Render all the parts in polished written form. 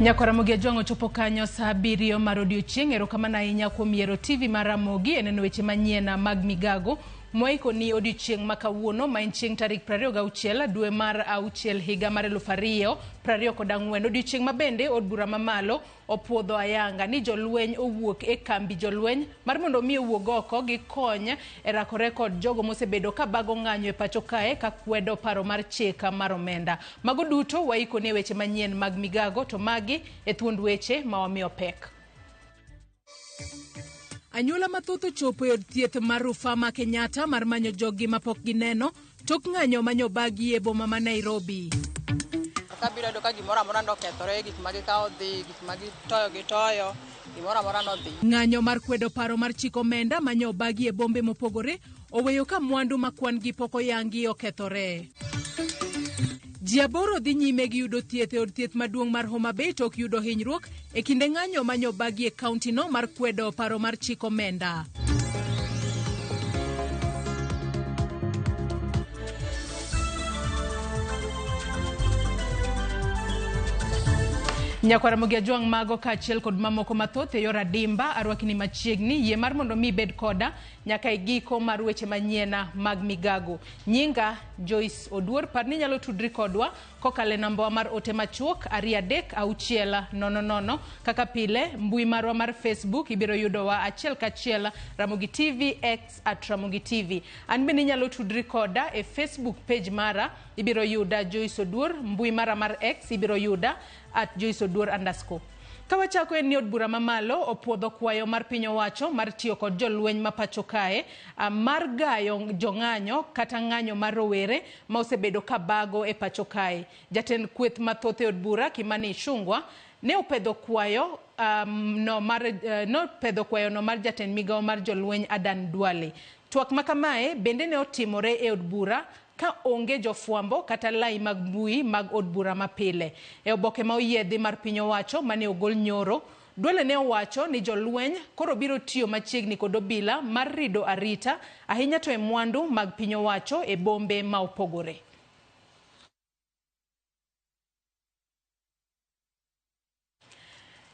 Nyakwar Ramogi Ajwang' ochopo kanyo saa 7 mar odiochieng'. Erokamano ahinya kuom yiero TV mar Ramogi e neno weche manyien mag migago mwaikoni odiochieng' ma kawuono ma en chieng' tarik 26 dwe mar auchiel higa mar 2024. Odiochieng' ma bende od bura mamalo opuodho ayanga ni jolweny owuok e kambi jolweny mar mondo mi owuog oko gikony e rakore kod jogo mosebedo ka bago ng'anyo e pacho kae ka kwedo paro mar chik mar omenda. Mago duto waikoni e weche manyien mag migago to magi e thuond weche ma wamiyo pek. Anyuola mathoth ochopo e od thieth mar rufaa ma Kenyatta mar manyo joggi mapok gineno tok ng'anyo manyobagi e boma ma Nairobi. Kabiro yudo ka gimoro amora nokethore, gik ma gikawo dhi, gik ma gitoyo gitoyo, gimoro amora nodhi. Ng'anyo mar kwedo paro mar chik omenda manyobagi e bombe mopogore oweyo ka mwandu ma kwan gi pok oyangi okethore. Ji 8 dhi nyime gi yudo thieth e od thieth maduong' mar Homa Bay tok yudo hinyruok e kinde ng'anyo manyobagi e kaunti no mar kwedo paro mar chik omenda. Nyakwar Ramogi Ajwang' mago kaachiel kod mamoko mathoth e yor adimba arwakni machiegni yie mar mondo mi ibed koda nyaka e giko mar weche manyien mag migago. Nyinga Joyce Oduor, par ni inyalo tudri kodwa kokalo e nambawa mar ote machuok 236 00. Kaka pile, mbui marwa mar Facebook ibiro yudowa achiel kachiel Ramogi TV X at Ramogi TV. An bende inyalo tudri koda e Facebook page mara, ibiro yuda Joyce Oduor, mbui mara mar X ibiro yuda at Joyce Oduor underscore. Ka wachako en ni od bura mamalo opuodho kwayo mar piny owacho mar tiyo kod jolweny ma pacho kae mar gayo jong'anyo kata ng'anyo mar rowere ma osebedo ka bago e pacho kae. Jatend kweth mathoth e od bura Kimani Ichung'wa ne opedho kwayo no mar nopedho kwayo no mar jatend migawo mar jolweny Adan Duale. Twak ma kamae bende ne otimore e od bura ka onge jofwambo kata lai mag mbui mag od bura mapile. E oboke ma oyiedhi mar piny owacho mane ogol nyoro, Duale ne owacho ni jolweny koro biro tiyo machiegni kod obila mar rido arita ahinya to e mwandu mag piny owacho e bombe ma opogore.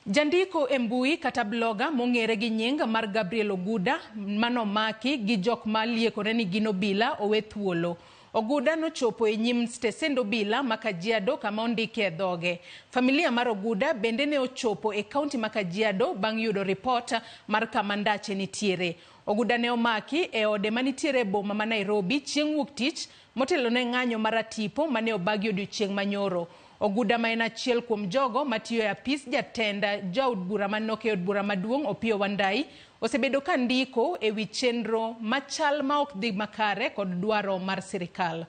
Jandiko e mbui kata blogger mong'ere gi nying mar Gabriel Oguda manomaki gi jok ma liekore ni gin obila owe thuolo. Oguda nochopo e nyim stesend obila ma Kajiado kama ondike e dhoge. Familia mar Oguda bende ne ochopo e kaunti ma Kajiado bang' yudo ripot mar kama ndache nitiere. Oguda ne omaki e ode manitiere e boma ma Nairobi chieng' wuok tich motelo ne ng'anyo mar atipo mane obagi odiochieng' manyoro. Oguda ma en achiel kuom jogo matiyo e apis jatend jaod bura manok e od bura maduong' Opiyo Wandayi osebedo ka ndiko e wi chenro machal ma ok dhi makare kod dwaro mar sirikal.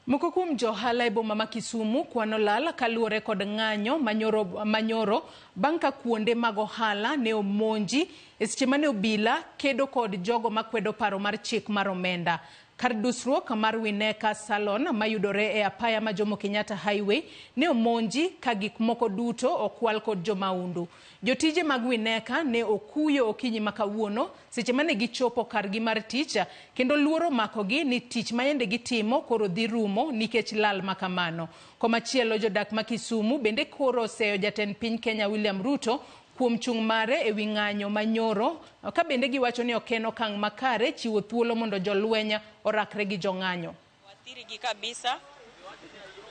Moko kuom johala e boma ma Kisumu kwano lal kaluwore kod ng'anyo manyoro bang' ka kuonde mag ohala ne omonji e seche mane obila kedo kod jogo makwedo paro mar chik mar omenda. Kar dusruok mar Wineka Salon mayudore e apaya ma Jomo Kenyatta Highway ne omonji ka gik moko duto okwal kod jomaundu. Jotije mag Wineka ne okuyo okinyi ma kawuono seche mane gichopo kargi mar tich kendo luoro makogi ni tich ma yande gitimo koro dhi rumo nikech lal ma kamano. Komachielo jodak ma Kisumu bende koro oseyo jatend piny Kenya William Ruto kuom chung' mare e wi ng'anyo manyoro ka bende giwacho ni ok en okang' makare chiwo thuolo mondo jolweny orakre gi jong'anyo. Wathiri gi kabisa.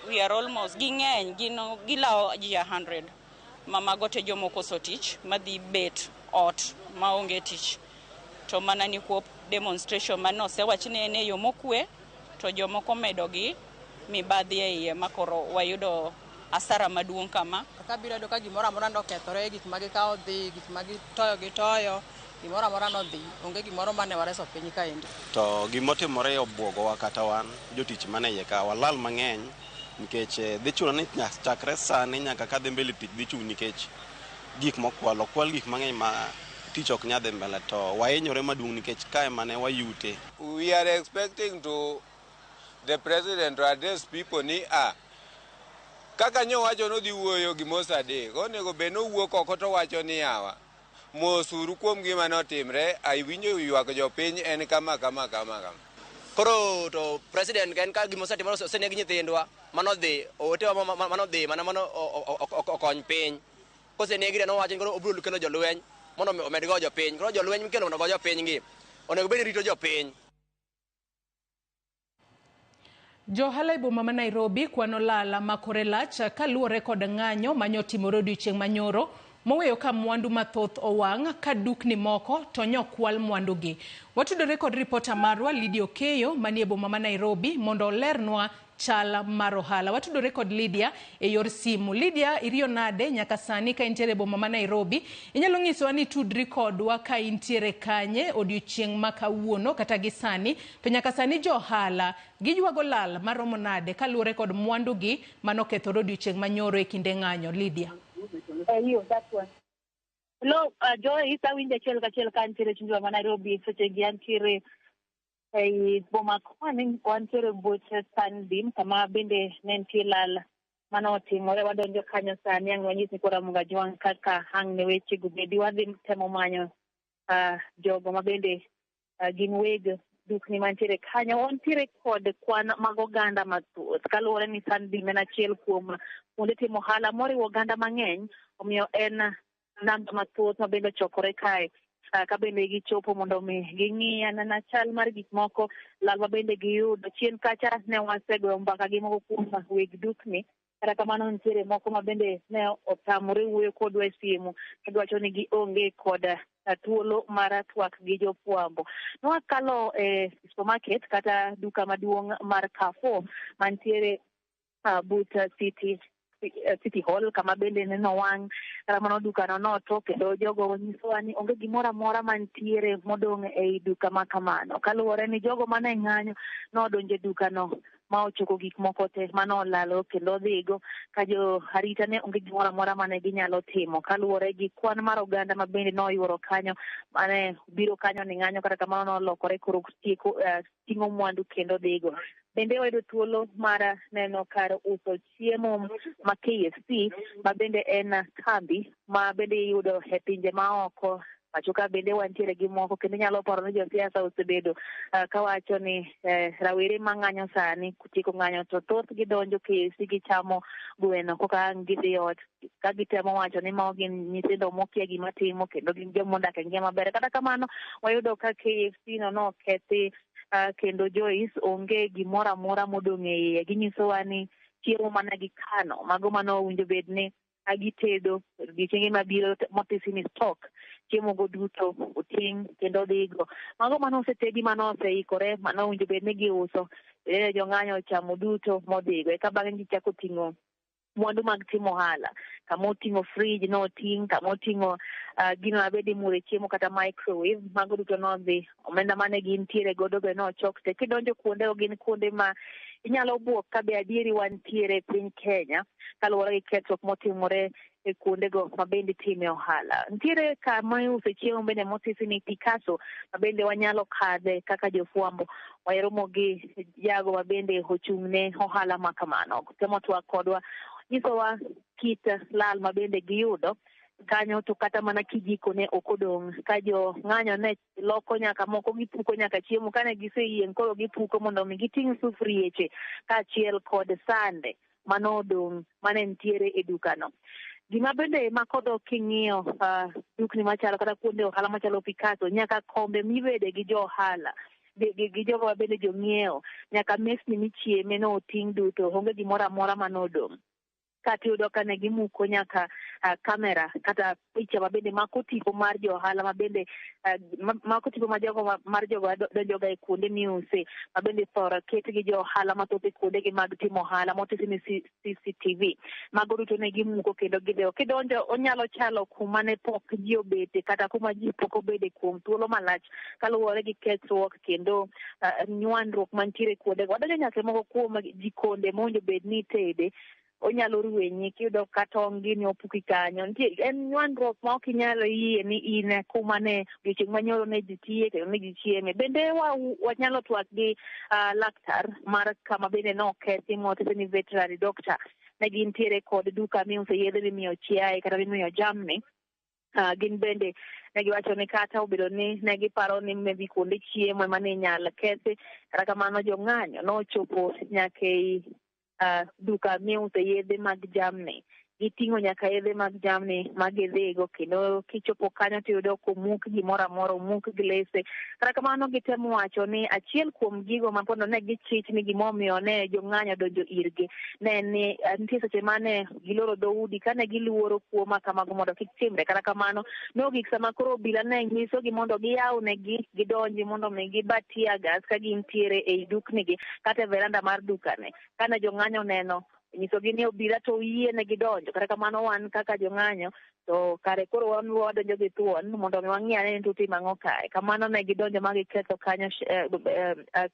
We are almost ging'eny gin gilawo ji 100 mamago te jomokoso tich madhi bet ot maonge tich to mana nikwop demonstration mane osewach ni en e yo mokwe to jomoko medo gi mibadhi e iye makoro wayudo asara maduong' kama. Kabiro yudo ka gimoro amora nokethore, gik ma gikawo dhi, gik ma gitoyo gitoyo, gimoro amora nodhi, onge gimoro mane wareso piny kaendi. To gimotimore obwogowa kata wan jotich mane iye ka walal mang'eny nikech dhi chuno ni chakre sani nyaka kadhi mbele tich dhi chung' nikech gik mokwal, okwal gik mang'eny ma tich ok nyal dhi mbele to wahinyore maduong' nikech kae mane wayute. We are expecting to the president to address people ni a kaka nyowacho nodhi wuoyo gi mos adek onego bed nowuok oko to wacho ni yawa mosuru kuom gima notimre awinjo ywak jopiny en kama kama kama kama. Koro to president en ka gima osetimore oseneg nyithindwa manodhi owetewa manodhi mana mano okony piny kosenegi to nowacho ni koro obiro kelo jolweny mondo omed go jopiny. Koro jolweny mikelo mondo ogo jopiny gi onego bed ni rito jopiny. Johala e boma ma Nairobi kwano lala ma kore lach kaluwore kod ng'anyo manyotimore odiochieng' manyoro moweyo ka mwandu mathoth owang' ka dukni moko to nyokwal mwandugi. Watudore kod ripota marwa Lydia Okeyo manie boma ma Nairobi mondo olernwa chal mar ohala. Watudore kod Lydia e yor simu. Lydia, iriyo nade nyaka sani ka intiere e boma ma Nairobi? Inyalo nyisowa ni tudri kodwa ka intiere kanye odiochieng' ma kawuono kata gi sani? To nyaka sani jo ohala giywago lal maromo nade kaluwore kod mwandugi manokethore odiochieng' manyoro e kinde ng'anyo? Lydia. Hiyo that one. Hello, Joyce, awinjo achiel kachiel ka antiere chuny ma Nairobi sechegi antiere ei boma koni wantiere but Sunbeam kama bende ne nitie lal manotimore. Wadonjo kanyo sani ang' wanyis ni koro Ramogi Ajwang' kaka ang' ne weche go bedi. Wadhi temo manyo jogo ma bende gin weg dukni mantiere kanyo. Wantiere kod kwan mag oganda mathoth kaluwore ni Sunbeam en achiel kuom kuonde timo ohala moriwo oganda mang'eny, omiyo en namba mathoth ma bende ochokore kae. Ka bende gichopo mondo mi ging'i anena chal mar gik moko, lal ma bende giyudo. Chien kacha ne wasegoyo mbaka gi moko kuom weg dukni, kata kamano nitiere moko ma bende ne otamore wuoyo kodwa e simu kagiwacho ni gionge kod thuolo mar twak gi jofwambo. Nwakalo e supermarket kata duka maduong' mar Carrefour mantiere but City Hall kama bende ne nowang', kata mano dukano noto kendo jogo nyisowa ni onge gimoro amora mantiere modong' ei duka ma kamano. Kaluwore ni jogo mane ng'anyo nodonjo e dukano ma ochoko gik moko te manolalo kendo odhigo ka jo arita ne onge gimoro amora mane ginyalo timo kaluwore gi kwan mar oganda ma bende noyuoro kanyo mane biro kanyo ni ng'anyo, kata kamano nolokore koro tieko ting'o mwandu kendo dhigo. Bende wayudo thuolo mar neno kar uso chiemo ma KFC ma bende en kambi ma bende iyudo e pinje maoko. Pacho ka bende wantiere gi moko kendo inyalo paro ni josiasa osebedo kawacho ni rawere mang'anyo sani tieko ng'anyo to thothgi donjo KFC gichamo gweno koka ang' gidhi ot ka gitemo wacho ni mago gin nyithindo mokia gima timo kendo gin joma odak e ngima maber. Kata kamano wayudo ka KFC no nokethi kendo Joyce onge gimoro amora modong' e iye. Ginyisowa ni chiemo mana gikano mago mane owinjo bed ni gitedo odiochienge mabiro motisi ni stock chiemo go duto oting' kendo odhigo. Mago mane osetedi mane oseikore mane owinjo bed ni giuso bende jong'anyo ochamo duto modhigo. Eka bang'e gichako ting'o mwandu mag timo ohala kama oting'o fridge noting', kama oting'o gino mabende imure chiemo kata microwave, mago duto nodhi. Omenda mane gintiere godo be nochok te. Kidonjo kuondego gin kuonde ma inyalo buok ka be adieri wantiere e piny Kenya kaluwore gi kethruok motimore e kuondego ma bende itime ohala. Nitiere kama iuse chiemo bende motisi ni Picasso ma bende wanyalo kadhe kaka jofwambo. Waromo gi jago ma bende ochung' ne ohala ma kamano. Temo twak kodwa nyisowa kit lal ma bende giyudo kanyo to kata mana kijiko ne ok odong' ka jo ng'anyo ne loko nyaka moko gipuko nyaka chiemo kane giseyieng' koro gipuko mondo mi giting' sufrieche kaachiel kod sande manodong' mane nitiere e dukano. Gima bende mako dhok king'iyo dukni machalo kata kuonde ohala machalo Picasso nyaka kombe mibede gi jo ohala gi jogo ma bende jong'iewo nyaka mesni michieme noting' duto onge gimoro amora manodong'. Kata iyudo ka ne gimuko nyaka kamera kata picha ma bende mako tipo mar jo ohala ma bende mako tipo ma jogo mar jogo donjoga e kuonde miuse ma bende ithoro ket gi jo ohala mathoth e kuonde gi mag timo ohala motisi ni CCTV. Mago duto ne gimuko kendo gidhiyo. Kidonjo onyalo chalo kuma ne pok ji obete kata kuma ji pok obede kuom thuolo malach kaluwore gi kethruok kendo nywandruok mantiere kuondego. Wadonjo nyaka e moko kuom jikonde mowinjo bed ni itede. Onyalo rwenyi kiyudo ka tong' gini opuki kanyo. Nitie en nywandruok ma ok inyal yie ni in kuma ne odiochieng' manyoro ne ji tiye kendo ne ji chieme. Bende wanyalo twak gi laktar mar kama bende nokethi mwaketo ni veterinary doctor. Ne gintiere kod duka miuse yedhe mimiyo chiaye kata mimiyo jamni. Gin bende ne giwacho ni kata obedo ni ne giparo ni maybe kuonde chiemo ema ne inyal kethi, kata kamano jong'anyo nochopo nyaka ei duka miuse yedhe mag jamni. Giting'o nyaka yedhe mag jamni ma gidhigo, kendo kichopo kanyo tiyudo komuk gimoro amora, omuk glese. Kata kamano gitemo wacho ni achiel kuom gigo ma pondo ne gichich ni gimomiyo ne jong'anyo donjo irgi ne ni nitie seche mane giloro dhoudi kane giluoro kuo ma kamago mondo kik timre. Kata kamano nogik sama koro obila ne nyisogi mondo giyaw negi gidonji mondo mi giba tear gas ka gintiere ei duknigi kata e veranda mar dukane. Kane jong'anyo oneno nyisogi ni obila to oyie ne gidonjo. Kata kamano wan kaka jong'anyo to kare koro wan wadonjo gi thuon mondo mi wang'i ane ni to utimo ang'o kae. Kamano ne gidonjo ma giketho kanyo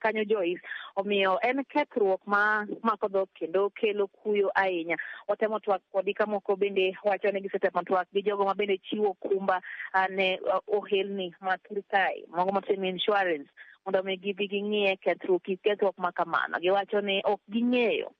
kanyo Joyce. Omiyo en kethruok ma mako dhok kendo kelo kuyo ahinya. Watemo twak kodi ka moko bende wacho ni gisetemo twak gi jogo ma bende chiwo kumba ne ohelni ma thur kae, mago matimo insurance mondo mi gibi ging'iye kethruok ma kamano. Giwacho ni ok ging'eyo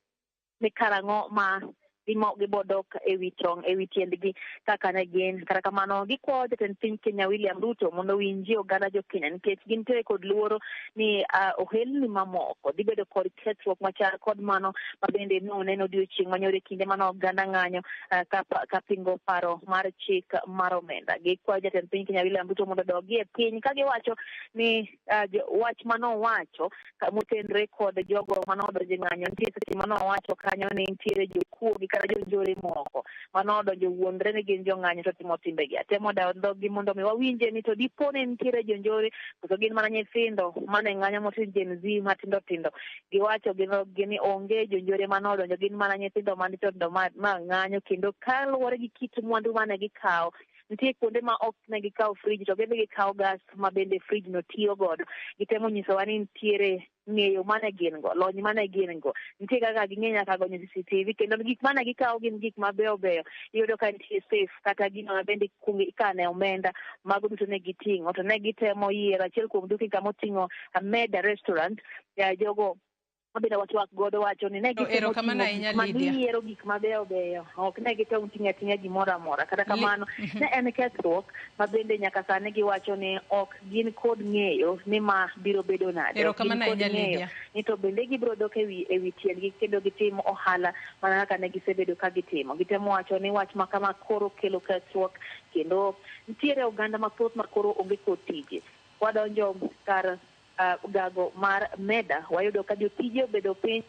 ni karang'o ma gibo dok ewi tong' ewi tiendgi kaka ne gin. Kata kamano gikwayo jatend piny Kenya William Ruto mondo owinji oganda jo Kenya nikech gintiere kod luoro ni ohelni mamoko dhi bedo kod kethruok machal kod mano ma bende noneno odiochieng' manyoro e kinde mane oganda ng'anyo ka pingo paro mar chik mar omenda. Gikwayo jatend piny Kenya William Ruto mondo odogi e piny ka giwacho ni wach manowacho motenre kod jogo manodonjo e ng'anyo nitie seche manowacho kanyo ni nitiere jokuo gi kata jonjore moko manodonjo wuondre ni gin jong'anyo to timo timbegi. Atemo dawo dhoggi mondo mi wawinje ni to dipo ni nitiere jonjore koso gin mana nyithindo mane ng'anyo motim Gen Z matindo tindo. Giwacho gi dhoggi ni onge jonjore manodonjo, gin mana nyithindo matindo tindo ma ng'anyo, kendo kaluwore gi kit mwandu mane gikawo. Nitie kuonde ma ok ne gikawo fridge to gidhi gikawo gas ma bende fridge no tiyo godo. Gitemo nyisowa ni nitiere ng'eyo mane gin go, lony mane gin go. Nitie kaka ging'e nyaka gonyo CCTV, kendo gik mane gikawo gin gik mabeyo beyo. Iyudo ka nitie safe kata gino ma bende ikane omenda, mago duto ne giting'o. To ne gitemo yiero achiel kuom dukni kama oting'o Meda Restaurant, jogo mabende watwak godo wacho ni ne gitemo ting'o gik ma giyiero gik mabeyo beyo, ok ne gitemo ting'o ating'a gimoro amora. Kata kamano ne en kethruok ma bende nyaka sani giwacho ni ok gin kod ng'eyo ni ma biro bedo nade. Ok gin kod ng'eyo ni to bende gibiro dok ewi tiendgi kendo gitim ohala mana kaka ne gisebedo ka gitimo. Gitemo wacho ni wach ma kama koro kelo kethruok, kendo nitiere oganda mathoth ma koro onge kod tije. Wadonjo kar gago mar Meda, wayudo ka jotije obedo piny.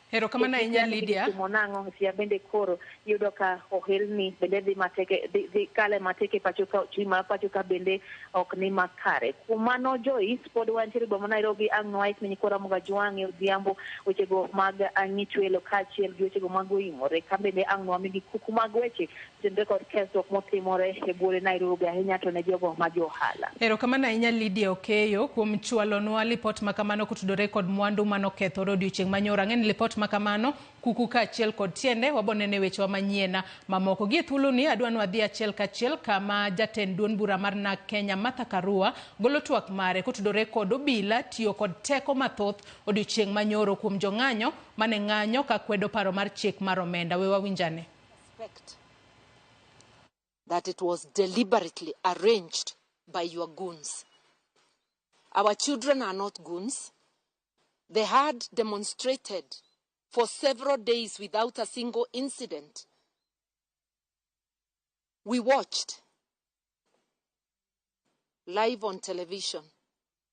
Erokamano ahinya Lydia. Nang'o sia bende koro iyudo ka ohelni bende dhi matek, dhi kale matek e pacho ka, ochumi mar pacho ka bende ok ni makare. Kuom mano Joyce, pod wantiere boma Nairobi, ang' nwaik ne nyikwa Ramogi Ajwang' e odhiambo wechego mag ang'ichwelo kaachiel gi wechego mag oimore, ka bende ang' nwamigi kuku mag weche motenore kod kethruok motimore e buore Nairobi, ahinya to ne jogo ma jo ohala. Erokamano ahinya Lydia Okeyo kuom chwalonwa lipot ma kamano kotudore kod mwandu manokethore odiochieng' manyoro. Ang'e ni lipot ma kamano kuku kaachiel kod tiende wabonene wechewa manyien mamoko. Gi e thuoloni adwa ni wadhi achiel kachiel kama jatend duond bura mar NARC Kenya Martha Karua golo twak mare kotudore kod obila tiyo kod teko mathoth odiochieng' manyoro kuom jong'anyo mane ng'anyo ka kwedo paro mar chik mar omenda. We wawinjane. That it was deliberately arranged by your goons. Our children are not goons. They had demonstrated for several days without a single incident. We watched live on television,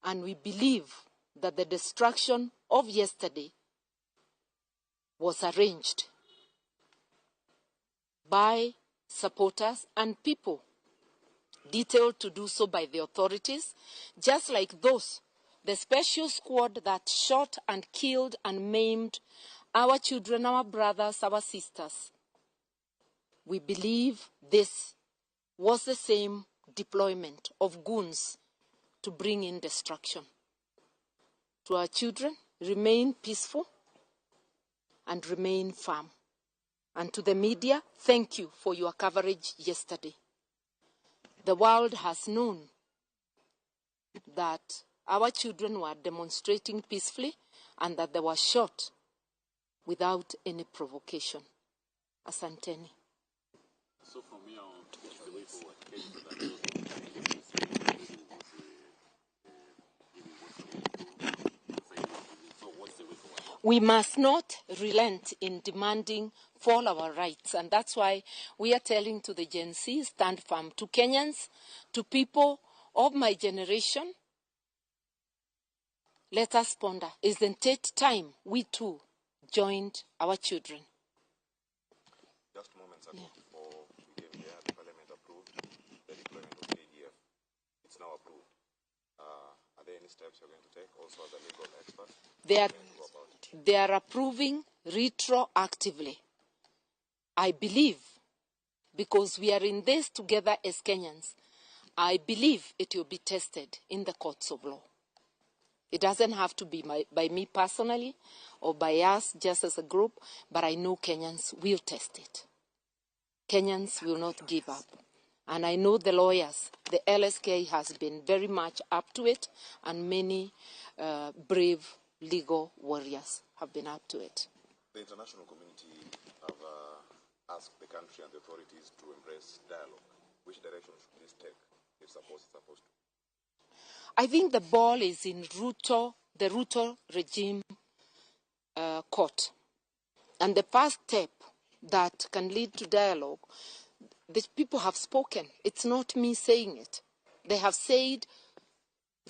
and we believe that the destruction of yesterday was arranged by supporters and people detailed to do so by the authorities, just like those, the special squad that shot and killed and maimed our children, our brothers, our sisters. We believe this was the same deployment of goons to bring in destruction. To our children, remain peaceful. and remain firm. And to the media, thank you for your coverage yesterday. The world has known that our children were demonstrating peacefully and that they were shot without any provocation. Asanteni. So from here on, the way forward, We must not relent in demanding for our rights. And that's why we are telling to the Gen Z, stand firm. To Kenyans, to people of my generation, let us ponder. Isn't it time we too joined our children? Just moments ago, before we came here, the Parliament approved the deployment of KDF. It's now approved. Are there any steps you're going to take also as a legal expert? They are approving retroactively. I believe, because we are in this together as Kenyans, I believe it will be tested in the courts of law. It doesn't have to be by me personally or by us just as a group, but I know Kenyans will test it. Kenyans will not give up. And I know the lawyers, the LSK has been very much up to it, and many brave legal warriors have been up to it. The international community have asked the country and the authorities to embrace dialogue. Which direction should this take if suppose it's supposed to? I think the ball is in Ruto, the Ruto regime court. And the first step that can lead to dialogue, the people have spoken. It's not me saying it. They have said,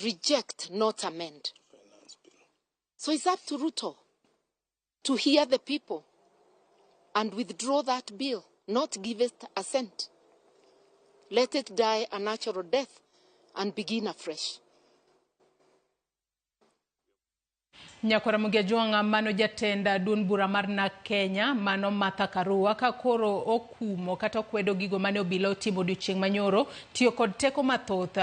reject, not amend. So it's up to Ruto to hear the people and withdraw that bill, not give it assent. Let it die a natural death and begin afresh. Nyakwara Mugia mano jatenda duond bura mar NARC Kenya mano Martha Karua ka koro okumo kata okwedo gigo mane obila otimo odiochieng' manyoro tiyo kod teko mathoth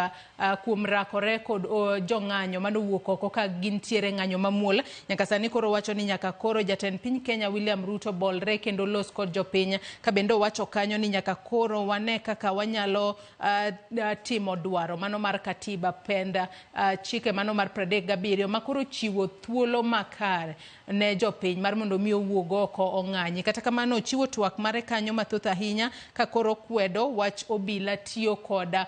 kuom rakore kod jong'anyo manowuok oko ka gintiere ng'anyo mamuol. Nyaka sani koro wacho ni nyaka koro jatend piny Kenya William Ruto bolre kendo los kod jopiny, ka bende owacho kanyo ni nyaka koro wane kaka wanyalo timo dwaro mano mar katiba penda chike mano mar 37 makoro chiwo thuolo makare ne jopiny mar mondo mi owuog oko ong'anyi. Kata kamano ochiwo twak mare kanyo mathoth ahinya ka koro kwedo wach obila tiyo koda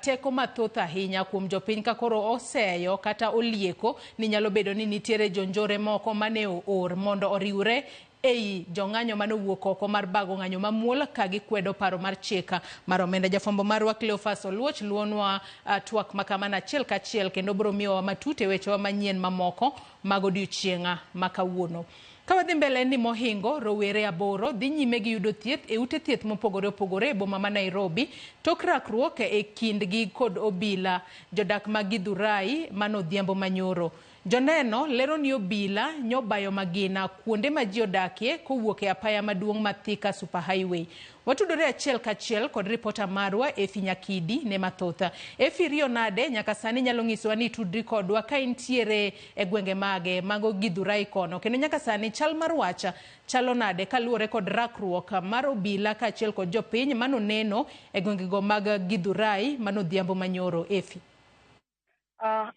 teko mathoth ahinya kuom jopiny ka koro oseyo kata olieko ni nyalo bedo ni nitiere jonjore moko mane oor mondo oriwre ei jong'anyo manowuok oko mar bago ng'anyo mamuol ka gikwedo paro mar chika mar omenda. Jafwambo marwa Cleophas Oluoch luonwa twak makamano achiel kachiel kendo biro miyowa matut e wechewa manyien mamoko mag odiochieng'a ma kawuono. Ka wadhi mbele ni mohingo rowere 8 dhi nyime gi yudo thieth e ute thieth mopogore opogore e boma ma Nairobi tok rakruok e kindgi kod obila jodak mag Githurai mano odhiambo manyoro. Joneno lero ni obila nyobayo magina kuonde ma ji odakie kowuok e apaya maduong' ma Thika Super Highway. Watudore achiel kachiel kod ripota marwa Efi Nyakidi ne mathoth. Efi, riyo nade nyaka sani nyalo nyisowa ni tudri kodwa ka intiere e gwenge mage mago Githurai kono, kendo nyaka sani chal mar wacha chalo nade kaluwore kod rakruok mar obila kaachiel kod jopiny manoneno e gwengego mag Githurai mano odhiambo manyoro? Efi.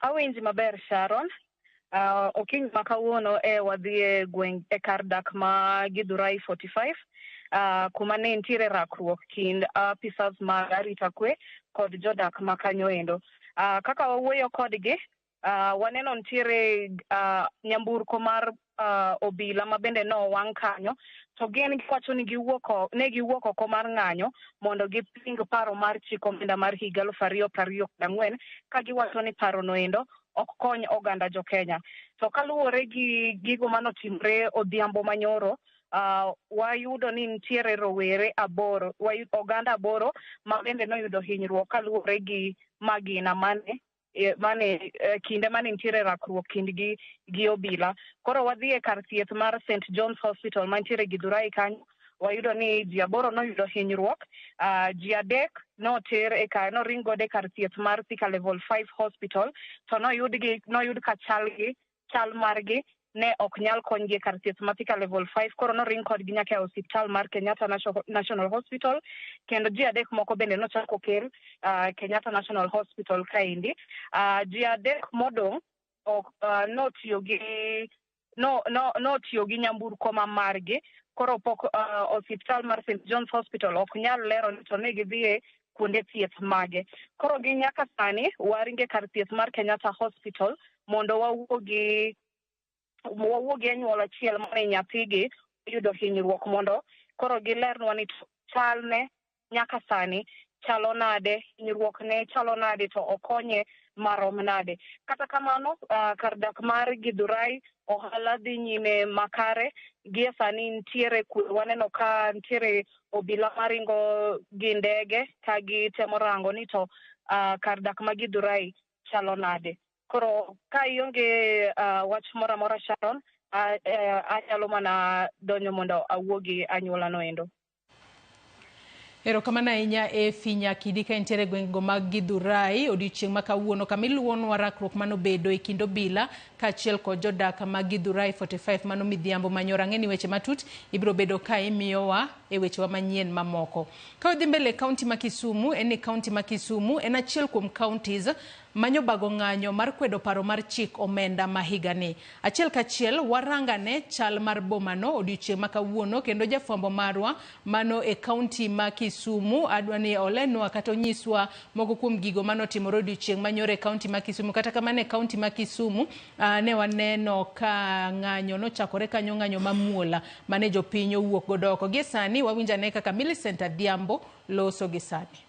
Awinji maber Sharon. Okinyi ma kawuono e wadhi e gweng' e kar dak ma Githurai 45 kuma ne nitiere rakruok kind apisas mag arita kwe kod jodak ma kanyo endo. Kaka wawuoyo kodgi, waneno nitiere nyamburko mar obila ma bende nowang' kanyo, to gin giwacho ni ne giwuok oko mar ng'anyo mondo giping paro mar chik omenda mar higa 2024 ka giwacho ni paro no endo ok kony oganda jo Kenya. To kaluwore gi gigo manotimre odhiambo manyoro, wayudo ni nitiere rowere 8, oganda 8 ma bende noyudo hinyruok kaluwore gi magina mane kinde mane nitiere rakruok kindgi gi obila. Koro wadhi e kar thieth mar St John's Hospital mantiere Githurai kanyo, wayudo ni ji 8 noyudo hinyruok, ji 3 noter e kar noring godo e kar thieth mar Thika Level 5 Hospital, to noyud ka chal margi Ne ok nyal konygi e kar thieth ma Thika Level 5, koro noring kodgi nyaka e osiptal mar Kenyatta National Hospital, kendo ji 3 moko bende nochako okel Kenyatta National Hospital kaendi. Ji 3 modong' ok notiyo gi no no notiyo gi nyamburko ma margi, koro pok osiptal mar St John's Hospital ok nyal lero ni to ne gidhiye kuonde thieth mage. Koro gi nyaka sani waringe kar thieth mar Kenyatta Hospital mondo wawuo gi anyuola achiel mane nyathigi oyudo hinyruok, mondo koro gilernwa ni chalne nyaka sani chalo nade, hinyruok ne chalo nade, to okonye marom nade. Kata kamano, kar dak mar Githurai ohala dhi nyime makare. Gie sani nitiere kwe, waneno ka nitiere obila maringo gi ndege ka gitemo rango ni to kar dak ma Githurai chalo nade. Koro ka ionge wach moro amora, Sharon, anyalo mana donjo mondo awuo gi anyuola no endo. Erokamano ahinya Efi Nyakidi ka entiere e gwengego mag Githurai odiochieng' ma kawuono, kama iluwonwa rakruok manobedo e kind obila kaachiel kod jodak mag Githurai 45 mano midhiambo manyoro. Ang'e ni weche matut ibiro bedo ka imiyowa e wechewa manyien mamoko. Ka wadhi mbele e kaunti ma Kisumu, en ni kaunti ma Kisumu en achiel kuom counties manyobago ng'anyo mar kwedo paro mar chik omenda ma higani. Achiel kachiel warangane chal mar bomano odiochieng' ma kawuono, kendo jafwambo marwa mano e kaunti ma Kisumu adwa ni olenwa kata onyiswa moko kuom gigo manotimore odiochieng' manyoro e kaunti ma Kisumu. Kata kamano e kaunti ma Kisumu ne waneno ka ng'anyo nochakore kanyo, ng'anyo mamuola mane jopiny owuok godo oko. Gie sani wawinj ane kaka Millicent Adhiambo loso gi sani.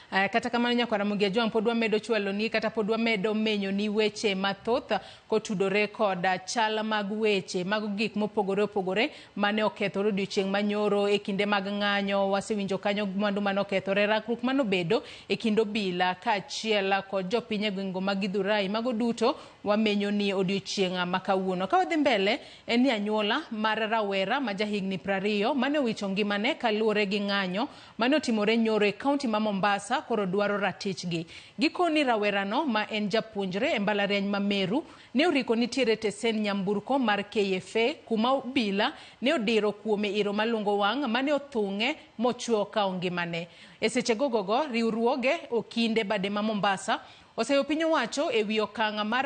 Kata kamano nyakwara Ramogi Ajwang' pod wamedo chwaloni kata pod wamedo menyoni weche mathoth kotudore kod chal mag weche mag gik mopogore opogore mane okethore odiochieng' manyoro e kinde mag ng'anyo. Wasewinjo kanyo mwandu mane okethore, rakruok manobedo e kind obila kaachiel kod jopiny e gwengego mag Githurai. Mago duto wamenyoni odiochieng' ma kawuono. Ka wadhi mbele, en ni anyuola mar rawera ma jahigni 20 mane owicho ngimane kaluwore gi ng'anyo mane otimore nyoro e kaunti ma Mombasa koro dwaro ratichgi. Gikoni rawerano ma en japuonjre e mbalariany ma Meru ne oriko nitiere tesen nyamburko mar KFA kuma obila ne odiro kuome iro malungo wang' mane othung'e mochwe okawo ngimane. E seche gogogo, riwruoge okinde bade ma Mombasa oseyo piny owacho e wi okang' mar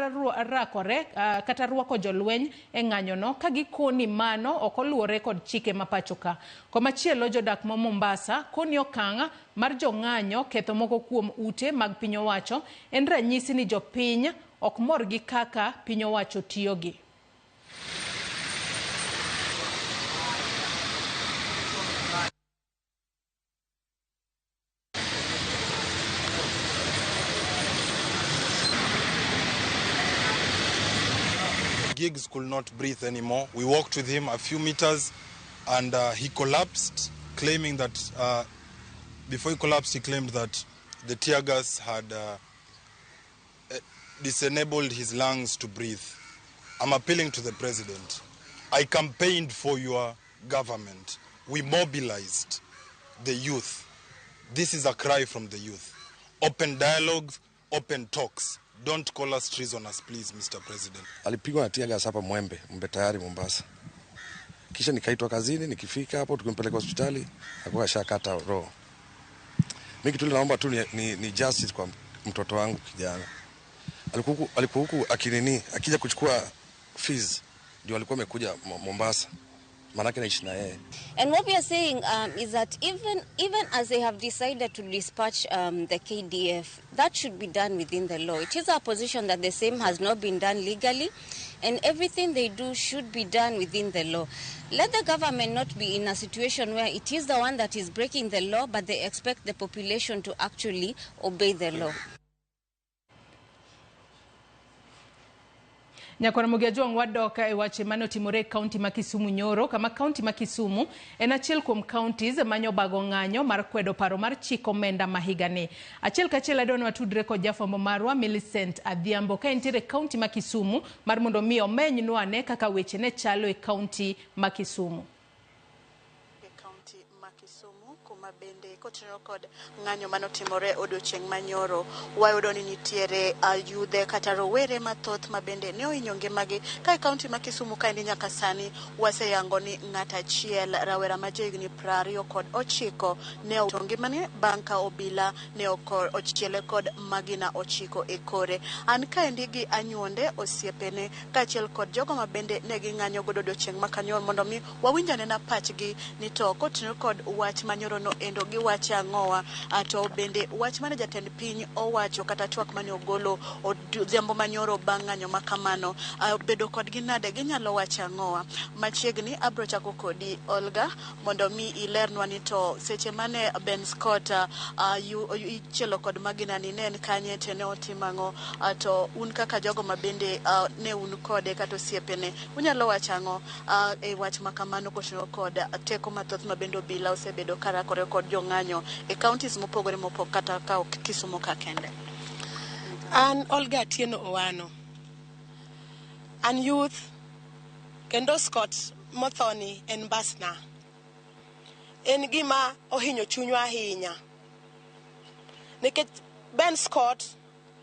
rakore kata rwako jolweny e ng'anyono ka gikoni mano ok oluwore kod chike ma pacho ka. Komachielo, jodak ma Mombasa koni okang' mar jong'anyo ketho moko kuom ute mag piny owacho en ranyisi ni jopiny ok mor gi kaka piny owacho tiyogi. Giggs could not breathe anymore. We walked with him a few meters and he collapsed, claiming that before he collapsed, he claimed that the tear gas had disenabled his lungs to breathe. I'm appealing to the president. I campaigned for your government. We mobilized the youth. This is a cry from the youth. Open dialogues, open talks. Don't call us treasoners, please, Mr. President. Alipigwa na tear gas hapa Mwembe, Mwembe Tayari Mombasa. Kisha nikaitwa kazini, nikifika hapo tukimpeleka hospitali, akawa ashakata roho. Mimi kitu naomba tu ni justice kwa mtoto wangu kijana. Alikuwa huku akinini, akija kuchukua fees, ndio alikuwa amekuja Mombasa. Manake naishi na yeye. And what we are saying is that even as they have decided to dispatch the KDF, that should be done within the law. It is our position that the same has not been done legally, and everything they do should be done within the law. Let the government not be in a situation where it is the one that is breaking the law, but they expect the population to actually obey the law. Nyakwara Ramogi Ajwang' wadok e wache mane otimore e kaunti ma Kisumu nyoro, kama kaunti ma Kisumu en achiel kuom counties manyobago ng'anyo mar kwedo paro mar chik omenda ma higani. Achiel kachiel adwa ni watudre kod jafwambo marwa Millicent Adhiambo ka entiere e kaunti ma Kisumu mar mondo mi omenynwa ane kaka weche ne chalo e kaunti ma Kisumu. Kaunti ma Kisumu, kuma bende kotenore kod ng'anyo manotimore odiochieng' manyoro, wayudo ni nitiere yudhe kata rowere mathoth ma bende ne ohinyo ngimagi. Ka e kaunti ma Kisumu kaendi nyaka sani waseyango ni ng'at achiel, rawera ma jahigni 29, ne owito ngimane bang' ka obila ne ochiele kod magina 9 e kore. An kaendi gi anyuonde, osiepene kaachiel kod jogo ma bende ne ging'anyo godo odiochieng' ma kanyo, mondo mi wawinj anena pachgi ni to kotenore kod wach manyoro no endo giwacho ang'owa, to bende wach mane jatend piny owacho kata twak mane ogolo odhiambo manyoro bang' ng'anyo ma kamano, bedo kodgi nade, ginyalo wacho ang'owa. Machiegni abro chako kodi, Olga, mondo mi ilernwa ni to seche mane Ben Scott ichielo kod magina ni ne en kanye to ne otimo ang'o, to un kaka jogo ma bende ne un kode kata osiepene, unyalo wacho ang'o e wach ma kamano kotenore kod teko mathoth ma bende obila osebedo karakore kod jong'anyo e counties mopogore mopogore kata ka ok Kisumu ka kende? An Olga Atieno Owano. An youth kendo Scott mothoni en mbasna. En gima ohinyo chunywa ahinya. Nikech Ben Scott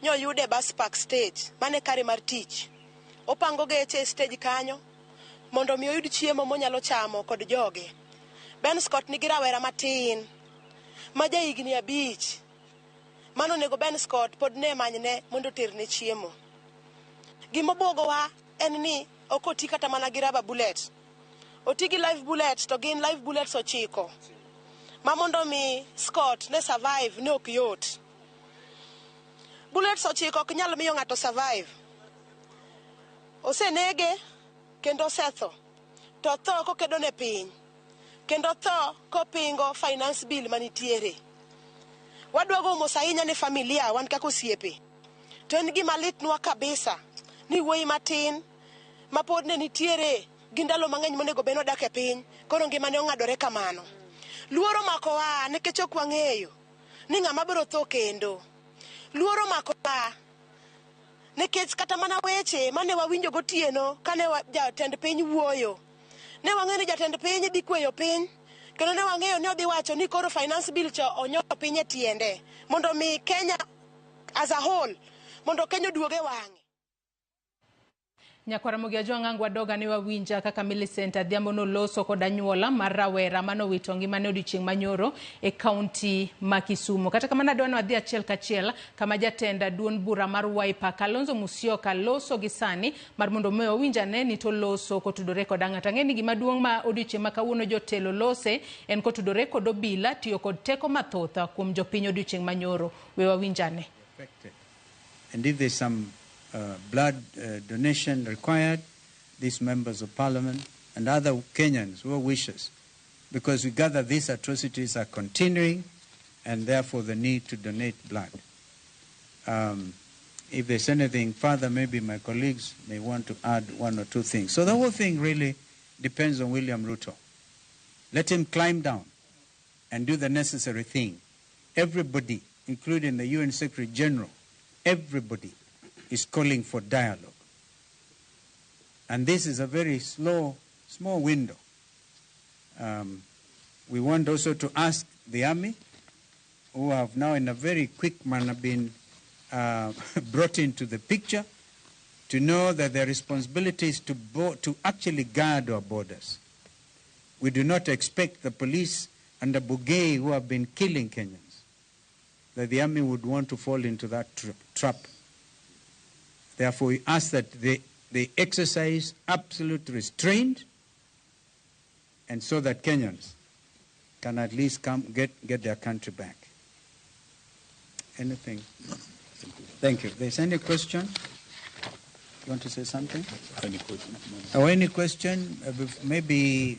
nyoyude e bus park stage, mane kare mar tich. Opango geche e stage kanyo mondo mi oyud chiemo monyalo chamo kod joge. Ben Scott nigi rawera matin ma jahigni 5 mano onego Ben Scott pod ne manyne mondo oterne chiemo. Gima obwogowa en ni ok oti kata mana gi rubber bullet. Oti gi live bullet, to gin live bullets 9. Ma mondo mi Scott ne survive ne ok yot. Bullets 9 ok nyal miyo ng'ato survive. Osenege kendo osetho. To tho kokedo ne piny. Kendo tho kopingo finance bill manitiere. Wadwa mos ahinya ne familia wan kaka osiepe. To en gima litnwa kabisa ni wuoyi matin ma pod ne nitiere gi ndalo mang'eny monego bed ni odak e piny, koro ngimane ong'adore kamano. Luoro makowa nikech ok wang'eyo ni ng'ama biro tho kendo. Luoro makowa nikech kata mana weche mane wawinjo gotieno kane jatend piny wuoyo, ne wang'eyo ni jatend piny dhi kweyo piny, kendo ne wang'eyo ni odhi wacho ni koro finance bill cha onyono piny e tiende mondo mi Kenya as a whole, mondo Kenya oduog e wang'e. Nyakwara Ramogi Ajwang' ang' wadoga ne wawinja kaka Millicent Adhiambo noloso kod anyuola mar rawera manowito ngimane odiochieng' manyoro e kaunti ma Kisumu. Kata kamano adwa ni wadhi achiel kachiel kama jatend duond bura mar Wiper Kalonzo Musyoka loso gi sani mar mondo mi wawinj ane ni to loso kotudore kod ang'o. To ang'e ni gima duong' ma odiochieng' ma kawuono jotelo lose en kotudore kod obila tiyo kod teko mathoth kuom jopiny odiochieng' manyoro. We wawinj ane. And if there's some blood donation required, these members of parliament and other Kenyans who wish us, because we gather these atrocities are continuing and therefore the need to donate blood. If there's anything further, maybe my colleagues may want to add one or two things. So the whole thing really depends on William Ruto. Let him climb down and do the necessary thing. Everybody, including the UN Secretary General, everybody is calling for dialogue. And this is a very slow, small window. We want also to ask the army, who have now in a very quick manner been brought into the picture, to know that their responsibility is to actually guard our borders. We do not expect the police and the Bugei who have been killing Kenyans, that the army would want to fall into that trap. Therefore, we ask that they exercise absolute restraint, and so that Kenyans can at least come get their country back. Anything? Thank you. There's any question? You want to say something? Any question? Or any question? Maybe.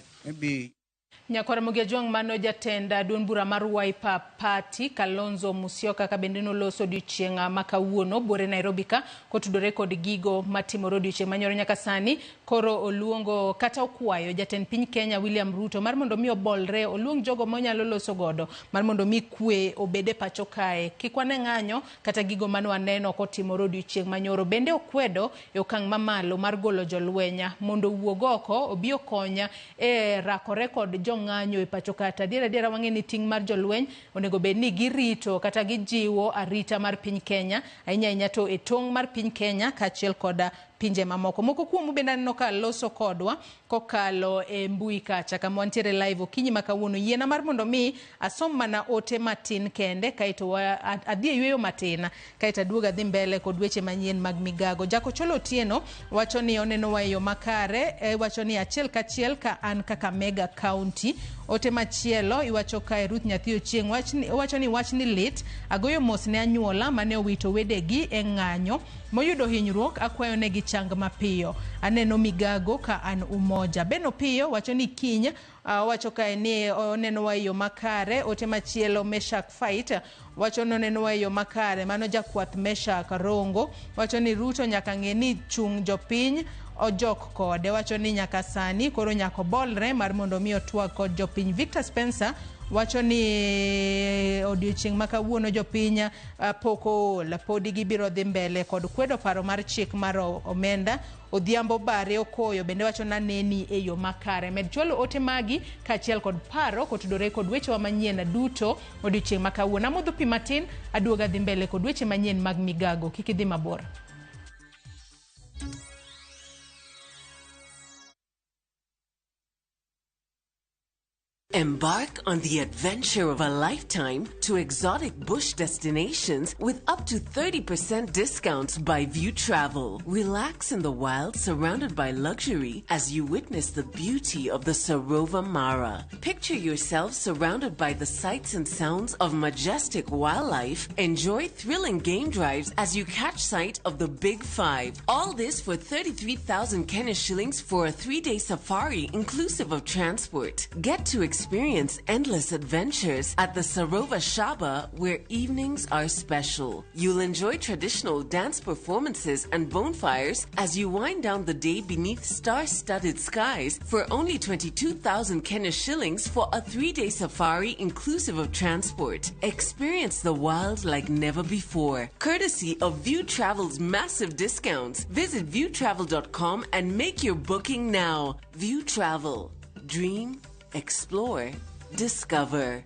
Nyakwara Ramogi Ajwang' mano jatend duond bura mar Wiper Party Kalonzo Musyoka ka bende noloso odiochieng' ma kawuono buore Nairobi ka kotudore kod gigo matimore odiochieng' manyoro nyaka sani. Koro oluongo kata okwayo jatend piny Kenya William Ruto mar mondo mi obolre, oluong jogo monyalo loso godo mar mondo mi kwe obed e pacho kae, kik wane ng'anyo kata gigo mane waneno kotimore odiochieng' manyoro. Bende okwedo e okang' mamalo mar golo jolweny mondo owuog oko obi okonya e rakore kod jo jong'anyo e pacho ka. To adier adiera wang'e ni ting' mar jolweny onego bed ni girito kata gijiwo arita mar piny Kenya, ahinya ahinya to e tong' mar piny Kenya kaachiel koda pinje mamoko. Moko kuomu bende aneno ka loso kodwa kokalo e mbui kacha kama wantiere live okinyi ma kawuono. Yiena mar mondo mi asom mana ote matin kende kaeto adhi e yueyo matin kaeto aduog adhi mbele kod weche manyien mag migago. Jakocholo Otieno wacho ni onenowa e yo makare, wacho ni achiel kachiel ka an Kakamega County. Ote machielo iwacho kae Ruth Nyathi Ochieng' wacho ni wachni lit, agoyo mos ne anyuola mane owito wedegi e ng'anyo moyudo hinyruok, akwayo negi chang mapiyo. Aneno migago ka an Umoja. Ben Opiyo wacho ni kiny, wacho kae ni onenowa e yo makare. Ote machielo Meshak Fight wacho ni onenowa e yo makare. Mano jakwath Meshak Rongo wacho ni Ruto nyaka ng'e ni chung' jopiny ojok kode. Wacho ni nyaka sani koro nyaka obolre mar mondo mi otwag kod jopiny. Victor Spencer wacho ni odiochieng' ma kawuono jopiny pok ool, podi gibiro dhi mbele kod kwedo paro mar chik mar omenda. Odhiambo Bare Okoyo bende wacho na neni e yo makare. Med chwalo ote magi kaachiel kod paro kotudore kod wechewa manyien duto odiochieng' ma kawuono. Amodho pi matin, aduogo adhi mbele kod weche manyien mag migago. Kik idhi mabor. Embark on the adventure of a lifetime to exotic bush destinations with up to 30% discounts by View Travel. Relax in the wild surrounded by luxury as you witness the beauty of the Sarova Mara. Picture yourself surrounded by the sights and sounds of majestic wildlife. Enjoy thrilling game drives as you catch sight of the Big Five. All this for 33,000 Kenya shillings for a 3-day safari inclusive of transport. Get to experience endless adventures at the Sarova Shaba, where evenings are special. You'll enjoy traditional dance performances and bonfires as you wind down the day beneath star-studded skies for only 22,000 Kenya shillings for a 3-day safari inclusive of transport. Experience the wild like never before, courtesy of View Travel's massive discounts. Visit viewtravel.com and make your booking now. View Travel. Dream, explore, discover.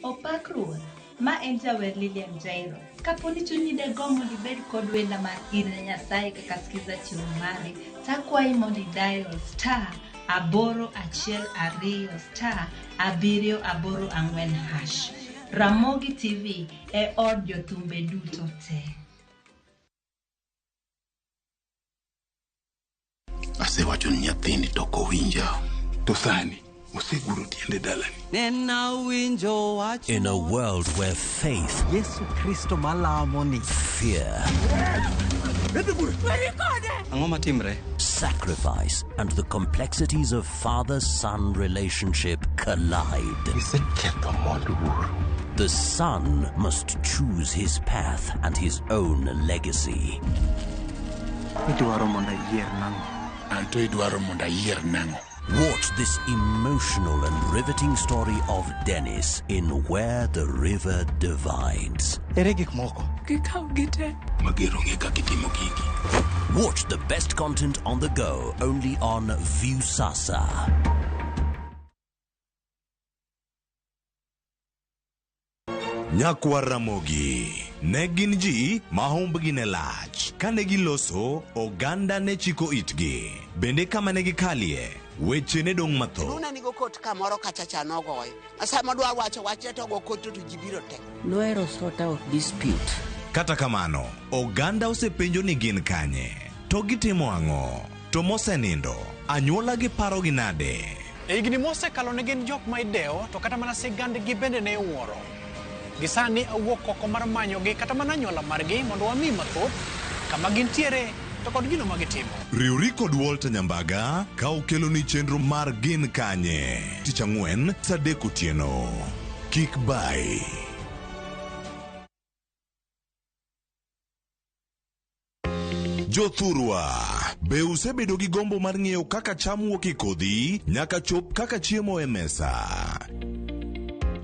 Opak Ruoth, ma en jawer Lilian Jairo. Kapo ni chunyi de gombo mondo ibed kod wenda mar In ne Nyasaye kaka skiza chiwo mari, takwayi mondo idial *812 *784#. Ramogi TV e od jothumbe duto te. Asewacho ni nyathini to ok owinja. To sani oseguro tiende dalani. In a world where faith, Yesu Kristo malamo ni, fear, Ang'o matimre? sacrifice, and the complexities of father-son relationship collide. The son must choose his path and his own legacy. Idwaro mondo ayier nang'o? Anto idwaro mondo ayier nang'o? Watch this emotional and riveting story of Dennis in Where the River Divides. Ere gik moko? Gikaw gite. Mager onge kaka itimo gigi. Watch the best content on the go only on Viusasa. Nyakwar Ramogi ne gin ji ma humbgi ne lach. Kane giloso, oganda ne chiko itgi. Bende kama ne gikalie, weche ne dong' mathoth. Luna nigo kot kamoro kacha cha nogoyo. Sama dwa wacho wachne to go kot to ji biro te. Nohero sort out dispute. Kata kamano, oganda osepenjo ni gin kanye, to gitimo ang'o, to mosenindo, anyuola gi parogi nade? E higni mosekalo ne gin jok ma idewo to kata mana sigandgi bende ne iwuoro. Gi sani awuok oko mar manyogi kata mana anyuola margi mondo wami mathoth kama gintiere to kod gino ma gitimo. Riwri kod Walter Nyambaga ka okeloni chenro mar Gin Kanye tich ang'wen saa 3 otieno. Kik bai. Jothurwa, Be usebedo gi gombo mar ng'eyo kaka cham wuok e kodhi nyaka chop kaka chiemo e mesa?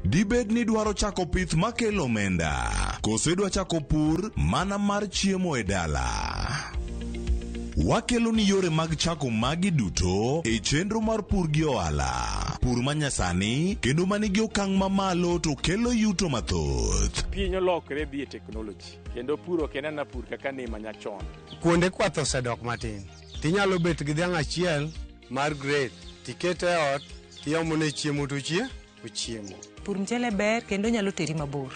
Dibed ni dwaro chako pith makelo omenda, koso idwa chako pur mana mar chiemo e dala? Wakelo ni yore mag chako magi duto e chenro mar pur gi ohala. Pur manyasani kendo manigi okang' mamalo to kelo yuto mathoth. Piny olokre dhi e teknoloji kendo pur ok en ana pur kaka ne manyachon. Kuonde kwath osedok matin. Tinyalo bet gi dhiang' achiel mar grade tikete e ot tiomone chiemo to ochiemo. Pur mchele ber kendo nyalo teri mabor.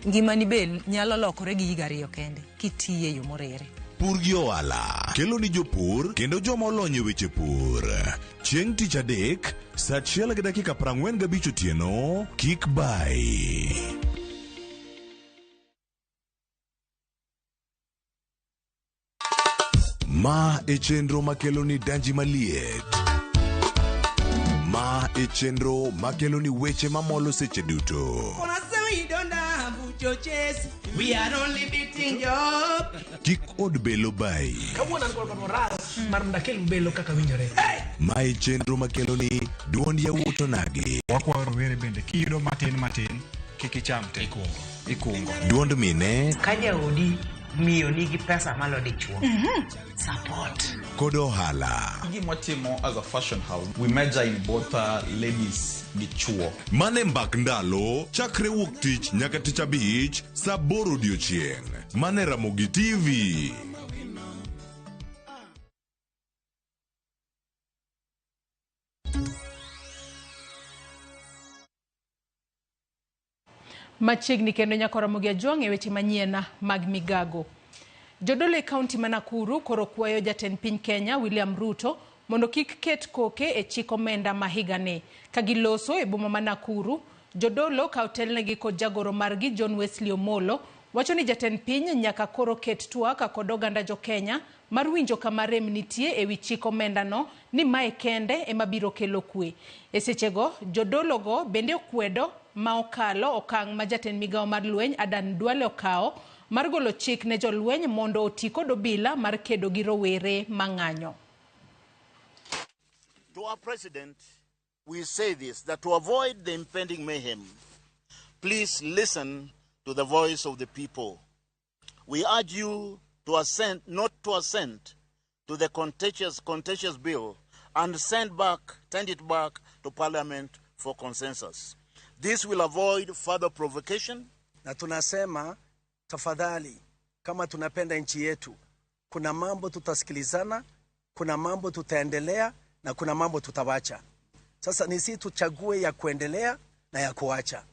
Ngimani be nyalo lokore gi higa ariyo kende kitiye yo morere. Pur gi ohala kelo ni jopur kendo joma olony e weche pur. Chieng' tich adek, saa 1:45 otieno, kik bayi. Ma e chenro makelo ni danji maliet. Ma e chenro makelo ni weche mamolo seche duto. We are only beating job. Kik od belo bayi. Kawuono an kod moral mar mondo akel belo kaka winjore. Ma e chenro makelo ni duond yawuot onagi. Wakwayo rowere bende kiyudo matin matin kik icham te ikungo. Duond mine Ka jaodi miyo nigi pesa malo dichuo. Support. Kod ohala. Gima watimo as a fashion house, we major in both ladies gi chuo. Mane mbak ndalo chakre wuok tich nyaka tich abich saa 8 odiochieng'. Mane Ramogi TV. Machiegni kendo nyaka Ramogi Ajwang' e weche manyien mag migago. Jodolo e kaunti ma Nakuru koro kwayo jatend piny Kenya William Ruto mondo kik ket koke e chik omenda ma higani. Ka giloso e boma ma Nakuru, jodolo ka otelnegi kod jagoro margi John Wesley Omolo wacho ni jatend piny nyaka koro ket twak kod oganda jo Kenya mar winjo kama rem nitie ewi chik omendano ni mae kende ema biro kelo kwe. E sechego, jodologo bende okwedo ma okalo okang' ma jatend migawo mar lweny Adan Duale okawo mar golo chik ne jolweny mondo oti kod obila mar kedo gi rowere mang'anyo. To our president, we say this, that to avoid the impending mayhem, please listen to the voice of the people. We urge you to assent, not to assent to the contentious bill and send it back to Parliament for consensus. This will avoid further provocation. Na tunasema tafadhali, kama tunapenda nchi yetu, kuna mambo tutasikilizana, kuna mambo tutaendelea na kuna mambo tutawacha. Sasa ni sisi tuchague ya kuendelea na ya kuacha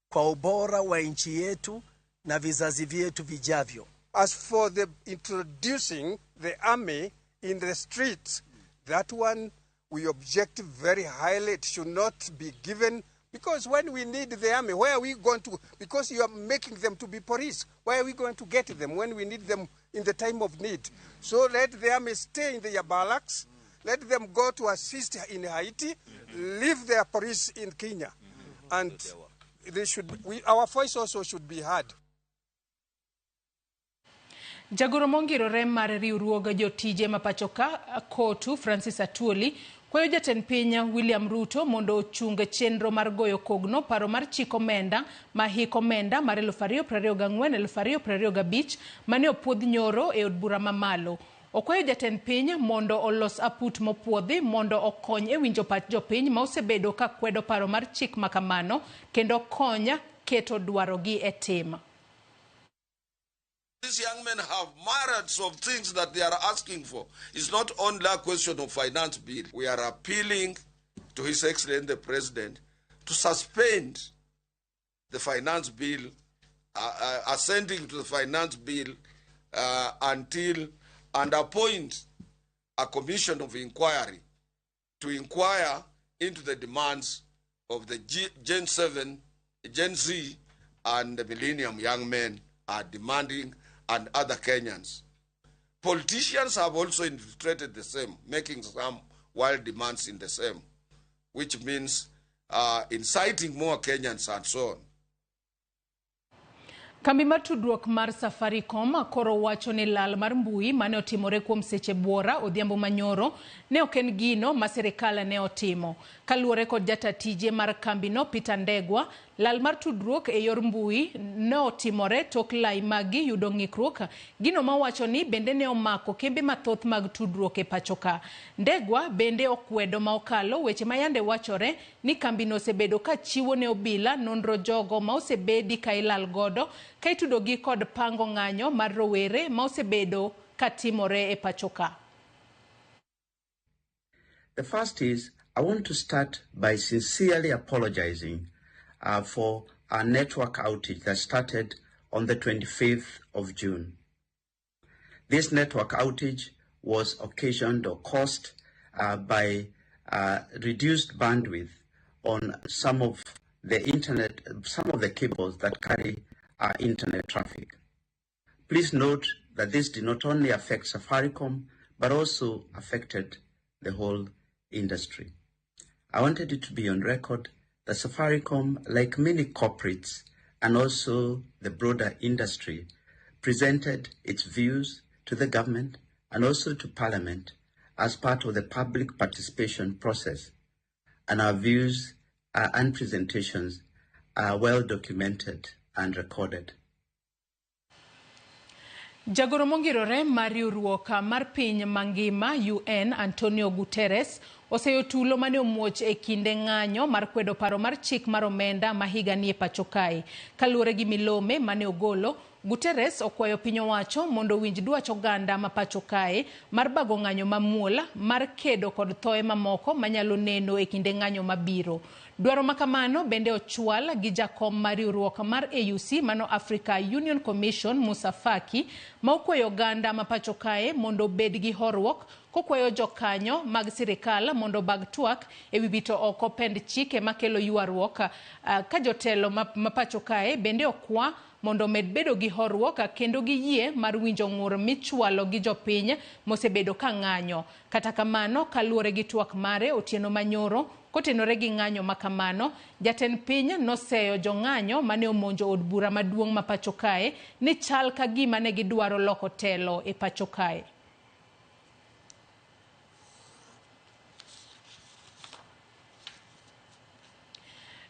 kwa ubora wa nchi yetu na vizazi vyetu vijavyo. As for the introducing the army in the streets, that one we object very highly. It should not be given, because when we need the army, where are we going to? Because you are making them to be police. Where are we going to get them when we need them in the time of need? So let the army stay in their barracks. Let them go to assist in Haiti. Leave their police in Kenya. And they should, our voice also should be heard. Jagoro mongirore mar riwruog jotije ma pacho ka Kotu Francis Atwoli kwayo jatend piny William Ruto mondo ochung chenro mar goyo kogno paro mar chik omenda ma hik omenda mar 2024-2025 mane opuodh nyoro e od bura mamalo. Okwayo jatend piny mondo olos aput mopuodhi mondo okony e winjo pach jopiny ma osebedo ka kwedo paro mar chik makamano kendo kony keto dwarogi e tim. These young men have myriads of things that they are asking for. It's not only a question of finance bill. We are appealing to His Excellency the President to suspend the finance bill, assenting to the finance bill until and appoint a commission of inquiry to inquire into the demands of the Gen 7, Gen Z, and the Millennium young men are demanding, and other Kenyans. Politicians have also infiltrated the same, making some wild demands in the same, which means inciting more Kenyans and so on. Kambi mar tudruok mar Safaricom koro wacho ni lal mar mbui mane otimore kuom seche buora odhiambo manyoro ne ok en gino ma sirikal ne otimo. Kaluwore kod jata tije mar kambino Peter Ndegwa, lal mar tudruok e yor mbui ne otimore tok lai magi yudo ng'ikruok, gino mawacho ni bende ne omako kembe mathoth mag tudruok e pachoka. Ndegwa bende okwedo ma okalo weche ma yande wachore ni kambino osebedo ka chiwo ne obila nonro jogo ma osebedi ka ilal godo ka itudogi kod pango ng'anyo mar rowere ma osebedo ka timore e pachoka. The first is, I want to start by sincerely apologizing for our network outage that started on the 25th of June. This network outage was occasioned or caused by reduced bandwidth on some of the internet, some of the cables that carry our internet traffic. Please note that this did not only affect Safaricom, but also affected the whole industry. I wanted it to be on record that Safaricom, like many corporates and also the broader industry, presented its views to the government and also to Parliament as part of the public participation process. And our views and presentations are well documented and recorded. Jagoro mongirore mar riwruok mar piny mangima UN Antonio Guterres oseyo tulo mane omuoch e kinde ng'anyo mar kwedo paro mar chik mar omenda ma higa ni e pacho kae. Kaluwore gi milome mane ogolo, Guterres okwayo piny owacho mondo owinj dwach oganda ma pacho kae mar bago ng'anyo mamuol mar kedo kod thoe mamoko manyalo neno e kinde ng'anyo mabiro. Dwaro makamano bende ochwal gi jakom mar riwruok mar AUC mano Africa Union Commission Musa Faki ma okwayo oganda ma pacho kae mondo obed gi horuok kokwayo jokanyo mag sirikal mondo obag twak ewi wito oko pend chike makelo ywaruok ka jotelo ma pacho kae bende okwa mondo omed bedo gi horuok kendo gi yie mar winjo ng'ur michwalo gi jopiny mosebedo ka ng'anyo. Kata kamano, kaluwore gi twak mare otieno manyoro kotenore gi ng'anyo makamano, jatend piny noseyo jong'anyo mane omonjo od bura maduong' ma pacho kae ni chal ka gima ne gidwaro loko telo e pacho kae.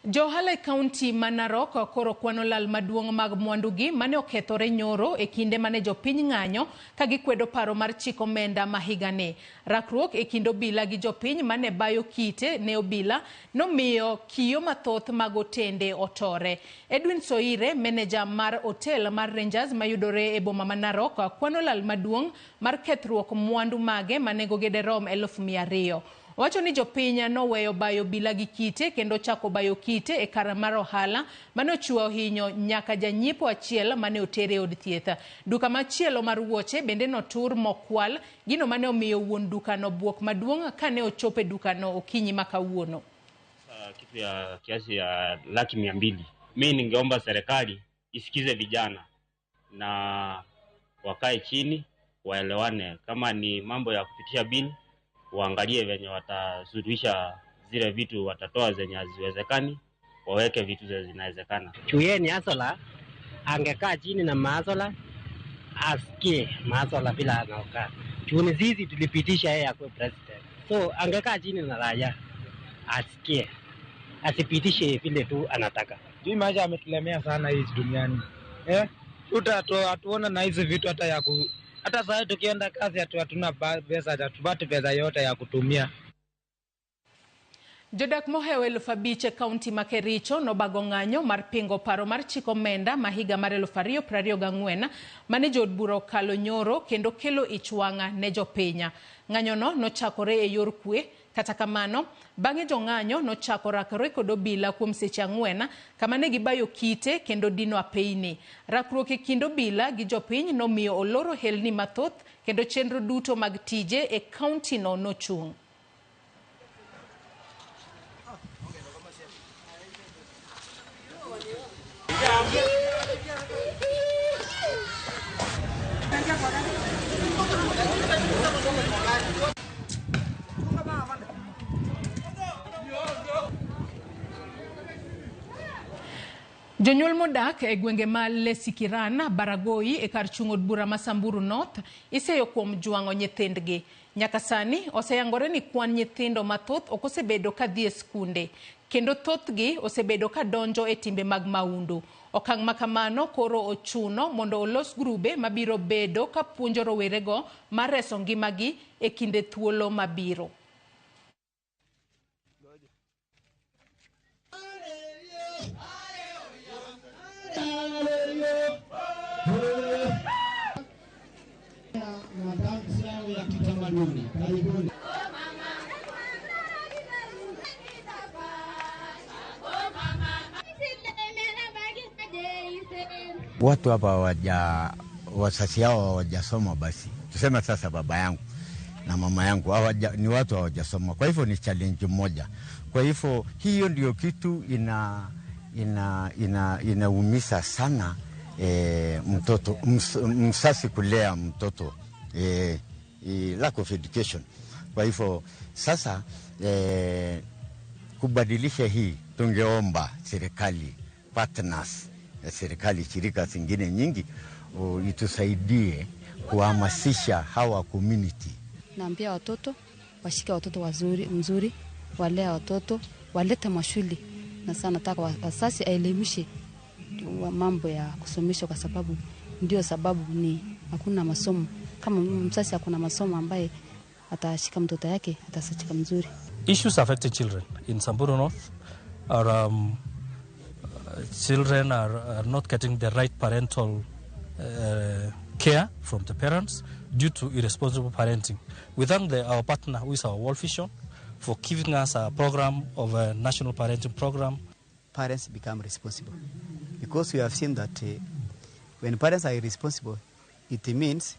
Jo ohala e kaunti ma Narok koro kwano lal maduong' mag mwandugi mane okethore nyoro e kinde mane jopiny ng'anyo ka gikwedo paro mar chik omenda ma higani. Rakruok e kind obila gi jopiny mane bayo kite ne obila nomiyo kiyo mathoth mag otende otore. Edwin Soire, meneja mar otel mar Rangers mayudore e boma ma Narok, kwano lal maduong' mar kethruok mwandu mage ma nengogi derom 200,000. Owacho ni jopiny noweyo bayo obila gi kite kendo chako bayo kite e kar mar ohala mane ochiwo hinyo nyaka janyiepo achiel mane otere e od thieth. Duka machielo mar wuoche bende notur mokwal, gino mane omiyo wuon dukano buok maduong' kane ochopo e dukano okinyi ma kawuono. Kitu ya kiasi ya 200,000. Mimi ningeomba serikali isikize vijana na wakae chini waelewane, kama ni mambo ya kupitisha bili waangalie venye watasuluhisha zile vitu, watatoa zenye haziwezekani, waweke vitu zenye zinawezekana. Chuye ni asola, angekaa chini na maasola, asikie maasola bila anaokaa. Chuni sisi tulipitisha yeye akuwe president. So angekaa chini na raia, asikie, asipitishe vile tu anataka. Hii maisha ametulemea sana hii duniani. Hatuona na hizi vitu hata ya ku hata sasa tukienda kazi hatuna pesa, hatupati pesa yote ya kutumia. Jodak mohewo 5,000 e kaunti ma Kericho nobago ng'anyo mar pingo paro mar chik omenda ma higa mar 2024 mane jood bura okalo nyoro kendo kelo ich wang'a ne jopiny. Ng'anyono nochakore e yor kwe, kata kamano bang'e jong'anyo nochako rakore kod obila kuom seche 4 kama ne gibayo kite kendo dino apeyni. Rakruok e kind obila gi jopiny nomiyo oloro helni mathoth kendo chenro duto mag tije e kaunti no nochung'. Jonyuol modak e gwenge ma Lesikiran, Baragoi e kar chung' od bura ma Samburu North iseyo kuom jwang'o nyithindgi. Nyaka sani oseyangore ni kwan nyithindo mathoth ok osebedo ka dhi e skunde kendo thothgi osebedo ka donjo e timbe mag maundu. Okang' ma kamano koro ochuno mondo olos grube mabiro bedo ka puonjo rowerego mar reso ngimagi e kinde thuolo mabiro. Watu hapa waja wazazi hao hawajasoma, basi tuseme sasa baba yangu na mama yangu hawaja, ni watu hawajasoma, kwa hivyo ni challenge moja. Kwa hivyo hiyo ndio kitu inaumiza sana mtoto msasi kulea mtoto lack of education. Kwa hivyo sasa kubadilisha hii, tungeomba serikali partners serikali shirika zingine nyingi itusaidie kuhamasisha hawa community. Naambia watoto washike watoto wazuri mzuri, walea watoto walete mashule, na sana nataka wasasi aelimishe mambo ya kusomesha, kwa sababu ndio sababu ni hakuna masomo. Kama msasi hakuna masomo ambaye atashika mtoto yake atashika mzuri. Issues affecting children in Samburu North are children are not getting the right parental care from the parents due to irresponsible parenting. We thank our partner, who is our World Vision, for giving us a program of a national parenting program. Parents become responsible because we have seen that when parents are irresponsible, it means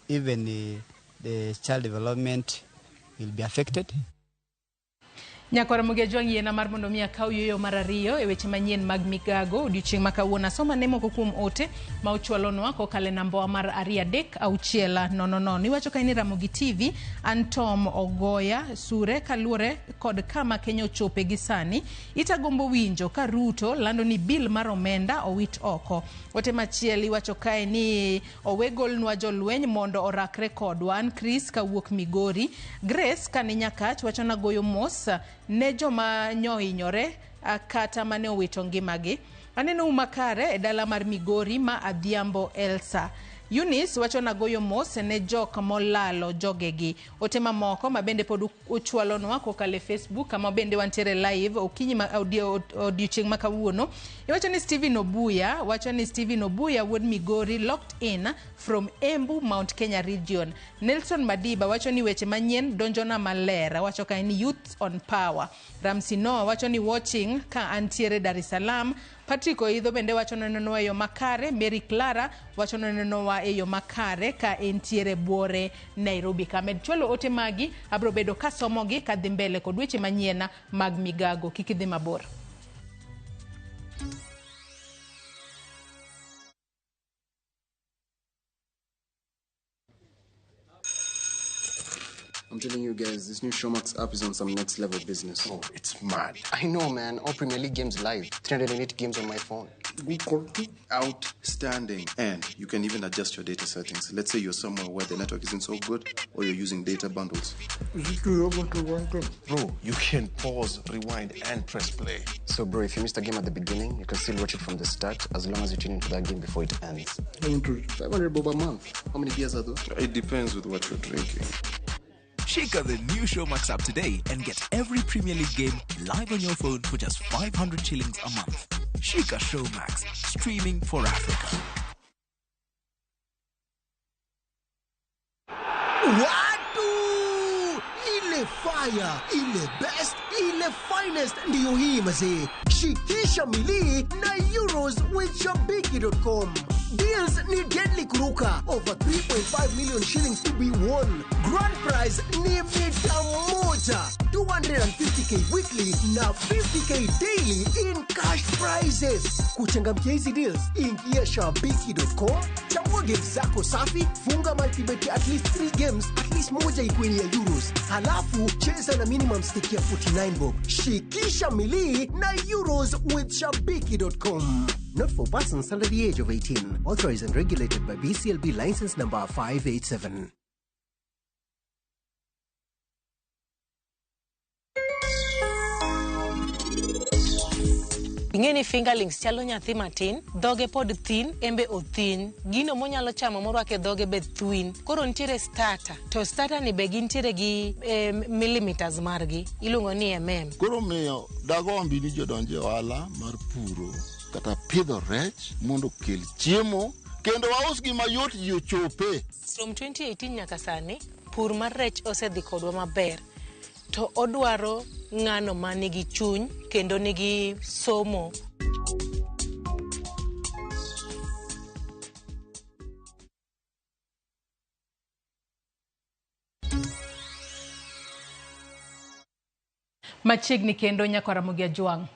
even the child development will be affected. Nyakwara Mugejwang' yiena mar mondo mi akaw yueyo mar ariyo e weche manyien mag migago odiochieng' ma kawuono. Asoma ne moko kuom ote ma uchwalonwa kokalo e nambawa mar 2 3 6 0 0. Iwacho ka in Ramogi TV, an Tom Ogoya Sure, kaluwore kod kama Kenya ochope gi sani, itagombo winjo ka Ruto lando ni bill mar omenda owit oko. Ote machielo iwacho kae ni owe golnwa jolweny mondo orakre kodwa. An Chris kawuok Migori. Grace kani Nyakach wacho nagoyo mos ne joma nyohinyore kata mane owito ngimagi. Aneno uma kare e dala mar Migori ma Adhiambo Elsa. Eunice wacho nagoyo mos ne jok molalo jogegi. Ote mamoko ma bende pod uchwalonwa kokalo e Facebook kama bende wantiere live okinyi ma odiochieng' ma kawuono. Iwacho ni Stephen Obuya, wacho ni Stephen Obuya wuod Migori locked in from Embu Mount Kenya region. Nelson Madiba wacho ni weche manyien donjona maler. Wacho ka ni youth on power. Ramsi Noah wacho ni watching ka antiere Dar es Salaam. Patrick Oidho bende wacho nenowa e yo makare. Mary Clara wacho nenowa e yo makare ka entiere Buore Nairobi. Kamed chwalo ote magi abro bedo kasomogi kadhi mbele kod weche manyien mag migago. Kik idhi mabor. I'm telling you guys, this new Showmax app is on some next level business. Oh, it's mad. I know, man. All Premier League games live. 308 games on my phone. Outstanding. And you can even adjust your data settings. Let's say you're somewhere where the network isn't so good or you're using data bundles. Bro, you can pause, rewind, and press play. So, bro, if you missed a game at the beginning, you can still watch it from the start as long as you tune into that game before it ends. 500 bob a month. How many beers are those? It depends with what you're drinking. Check out the new Showmax app today and get every Premier League game live on your phone for just 500 shillings a month. Shika Showmax, streaming for Africa. Watu ile fire, ile best, ile finest ndiyo hii mazee. Shikisha milii na Euros with Shabiki.com. Deals ni deadly kuruka. Over 3.5 million shillings to be won. Grand prize ni mita moja. 250k weekly na 50k daily in cash prizes. Kuchangamkia hizi deals, ingia shabiki.com, chagua games zako safi, funga multibet at least 3 games, at least moja ikuwe ni ya Euros. Halafu cheza na minimum stake ya 49 bob. Shikisha milii na Euros with shabiki.com. Not for persons under the age of 18. Authorized and regulated by BCLB license number 587. Ing'e ni fingerlings chalo nyathi matin, dhoge pod thin, embe othin. Gino monyalo chamo morwako e dhoge be thwin. Koro nitiere starter, to starter ni be gintiere gi millimeters margi, iluongo ni mm. Koro miyo dagombi ni jodonj e ohala mar puro kata pidho rech mondo okel chiemo kendo wausgi mayot ji ochope. From 2018 nyaka sani, pur mar rech osedhi kodwa maber. To odwaro ng'ano ma nigi chuny kendo nigi somo. Machiegni kendo nyaka Ramogi Ajwang'.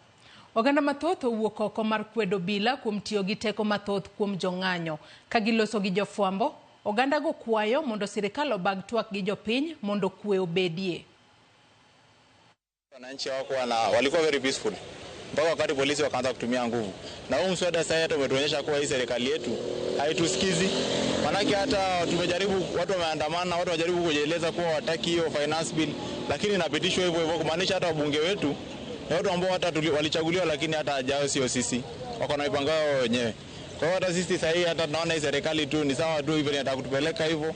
Oganda mathoth owuok oko mar kwedo obila kuom tiyo gi teko mathoth kuom jong'anyo. Ka giloso gi jofwambo, ogandago kwayo mondo sirikal obag twak gi jopiny mondo kwe obedie. Wananchi hawakuwa na walikuwa very peaceful mpaka wakati polisi wakaanza kutumia nguvu. Na huu mswada sasa hata umetuonyesha kuwa hii serikali yetu haitusikizi. Manake hata tumejaribu, watu wameandamana, watu wamejaribu kujieleza kuwa wataki hiyo finance bill, lakini inapitishwa hivyo hivyo, kumaanisha hata wabunge wetu ni watu ambao hata walichaguliwa, lakini hata hajao sio sisi, wako na mipango yao wenyewe. Kwa hiyo hata sisi sasa hata tunaona hii serikali tu ni sawa tu hivyo, inataka kutupeleka hivyo,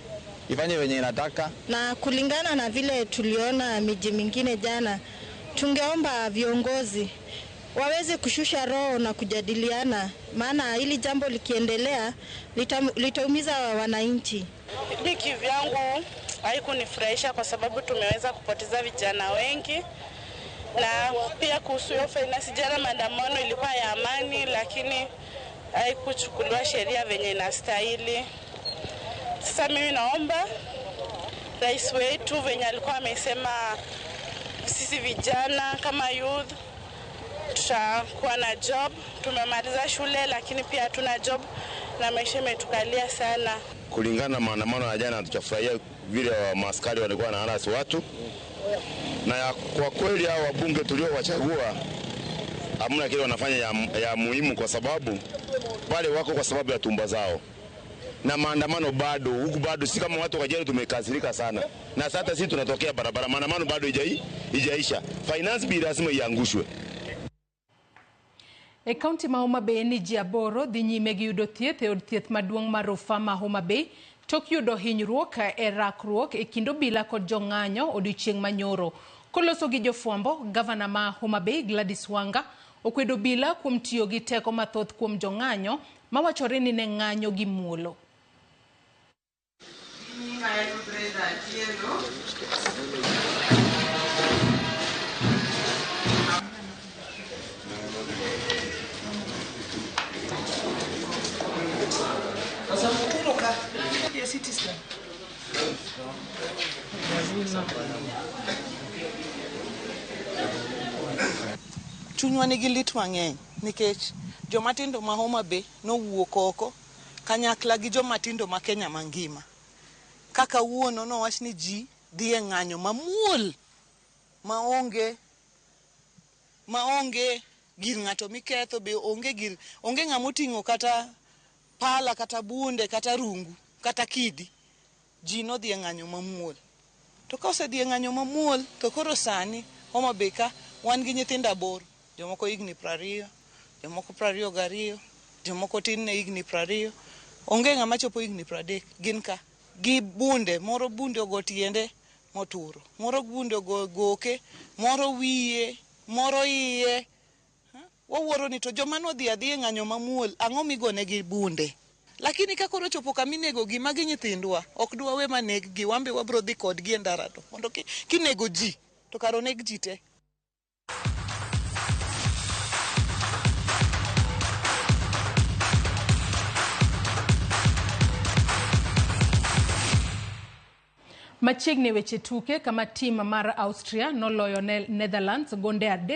ifanye venye inataka. Na kulingana na vile tuliona miji mingine jana, tungeomba viongozi waweze kushusha roho na kujadiliana, maana hili jambo likiendelea litaumiza wananchi. Mimi kivyangu haikunifurahisha kwa sababu tumeweza kupoteza vijana wengi, na pia kuhusu hiyo finance, jana maandamano ilikuwa ya amani, lakini haikuchukuliwa sheria venye inastahili. Sasa mimi naomba rais wetu venye alikuwa amesema sisi vijana kama youth tutakuwa na job. Tumemaliza shule lakini pia hatuna job na maisha imetukalia sana. Kulingana na maandamano ya jana, hatujafurahia vile maaskari walikuwa na harasi watu, na kwa kweli hao wabunge tuliowachagua hamna kile wanafanya ya muhimu, kwa sababu pale wako kwa sababu ya tumba zao. Na maandamano bado huku, bado si kama watu wa tumekasirika sana, na sasa sisi tunatokea barabara, maandamano bado ijaisha. Finance bill lazima iangushwe. E kaunti ma Homa Bay ni ji 8 dhi nyime gi yudo thieth e od thieth maduong' mar rufaa ma Homa Bay tok yudo hinyruok e rakruok e kind obila kod jong'anyo odiochieng' manyoro. Koloso gi jofwambo, gavana ma Homa Bay Gladys Wanga okwedo obila kuom tiyo gi teko mathoth kuom jong'anyo mawachore ni ne ng'anyo gi muolo. Chunywa nigi lit mang'eny nikech jomatindo ma Homa Bay nowuok oko kanyakla gi jomatindo ma Kenya mangima. Kaka wuono nowach ni ji dhi e ng'anyo mamuol maonge gir ng'ato miketho, be onge ng'ama oting'o kata pala kata bunde kata rungu kata kidi. Ji nodhi e ng'anyo mamuol. To ka osedhi e ng'anyo mamuol to koro sani Homa Bay ka wan gi nyithindo 8, jomoko higni 20, jomoko 22, jomoko tin ne higni 20, onge ng'ama chopo higni 30. Gin ka gi bunde, moro bunde ogo tiende moturo, moro bunde ogo goke, moro wiye, moro iye. Wawuoro ni to joma nodhi adhi e ng'anyo mamuol, ang'o migonegi bunde? Lakini ka koro chopo kama inego gi, magi nyithindwa, ok dwawe maneg gi, wambe wabro dhi kodgi e ndara to mondo kinego ji to kar oneg ji te. Machiegni weche tuke kama tim mar Austria noloyo Netherlands gonde 3.